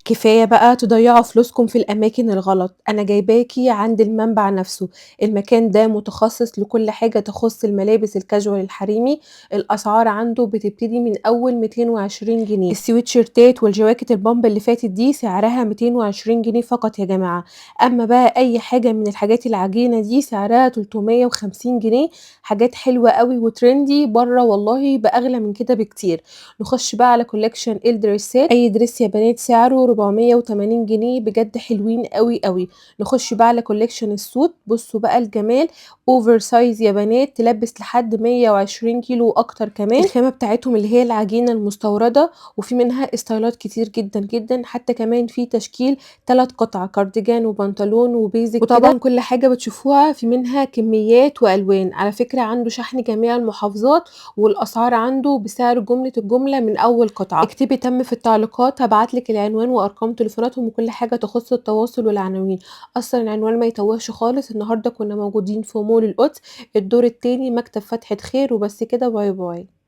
كفاية بقى تضيعوا فلوسكم في الأماكن الغلط، أنا جايباكِ عند المنبع نفسه، المكان ده متخصص لكل حاجة تخص الملابس الcasual الحريمي، الأسعار عنده بتبتدي من أول 220 جنيه، السويتشيرتات والجواكت ال pump اللي فاتت دي سعرها 220 جنيه فقط يا جماعة، أما بقى أي حاجة من الحاجات العجينة دي سعرها 350 جنيه، حاجات حلوة أوي و trendy برّه والله بأغلى من كده بكتير. نخش بقى على collection الدريسات، أي dress يا بنات سعره 480 جنيه، بجد حلوين أوي، أوي. نخش بقى على collection ال suit، بصوا بقى الجمال، over size يا بنات تلبس لحد 120 كيلو وأكتر كمان. الخامة بتاعتهم اللي هي العجينة المستوردة، وفي منها ستايلات كتير جدًا، جدًا، حتى كمان في تشكيل 3 قطع كارديجان وبنطلون و basic كده. وطبعًا كل حاجة بتشوفوها في منها كميات وألوان. على فكرة عنده شحن جميع المحافظات، والأسعار عنده بسعر جملة الجملة من أول قطعة. اكتبي تم في التعليقات، هابعت لِك العنوان وأرقام تليفوناتهم وكل حاجة تخص التواصل والعناوين. أصلًا العنوان ما يتوهش خالص، النهارده كنا موجودين في مول القدس، الدور التاني، مكتب فتحة خير، وبس كده، bye bye.